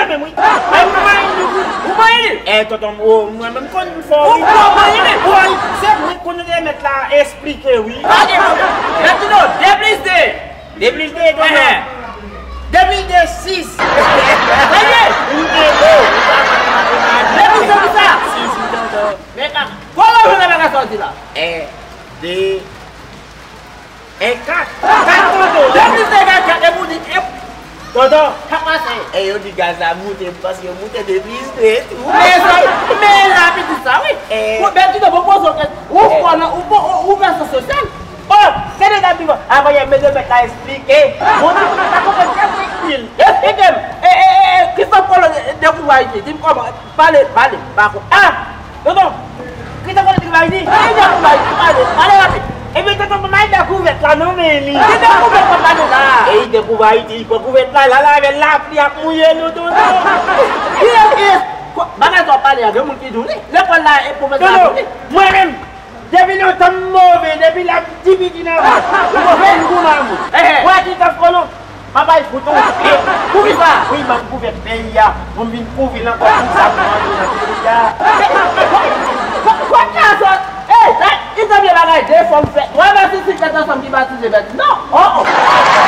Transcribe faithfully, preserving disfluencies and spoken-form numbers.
Menm wi. E ou manyen li wi. Ou manyen li? E tonton, o, mwen menm konn fò wi. Ou manyen li? Wi, se mwen konn remèt la esplike wi. Gade, Bertino, de plis de. De plis de, tonton. Enhen. De plis de, sis. Sa ye? Ou te bon. De plis de, kisa? Sis, wi, tonton. Men, a, kòman w jwenn bagay sa w di la? E, de, e, kat. Kat, tonton. De plis de egal kat, epi w di, ep. Tonton. Sa pase? E yo di gaz la moute, paske yo moute de plis de tou. Men sa, men la pitit sa, wi. E. Ou, Bertino, bon, poze yon kesyon. Ou fò nan, ou, ou, ou, ou fè sou sosyal. Oh, se de dam vivan. Avan yè, men de mèt la esplike. Bon, ti moun pa konprann kèk mil. Esplike m. E, e, e, e, Christophe Colomb, de, de kou Ayiti. Di m kòman. Pale, pale. Pa ko-, ah! Tonton, Christophe Colomb di Ayiti. Ki de kou Ayiti? Pale, pale rapid. Ebyen, tonton, ban m al de kouvèt la, non, men li. Ki de kouvèt la, pale la? E li de kou Ayiti, li pran kouvèt la, la, la, avè lapli ap mouye nou, tonton. Ki de, ki de, ko-, bagay sa w pale a, gen moun ki di w li. Lekòl la, e pwofesè a di w li. Tonton, mwen menm, depi lontan m move, depi lè m ti piti nan vant, ou konprann kou mamoun. Ehe. Wè ki kaf kono, m ap bay fout ou. Poukisa? Wi, ban m kouvèt peyi a, pou m vin kouvri l ankò pou sa m manje nan peyi a. Ko-, ko-, kounye a sa, ey, sa, ki konbyen bagay de fò m fè? Wè, mèsi si tèt ansanm ki batize bèt. Non, oh, oh.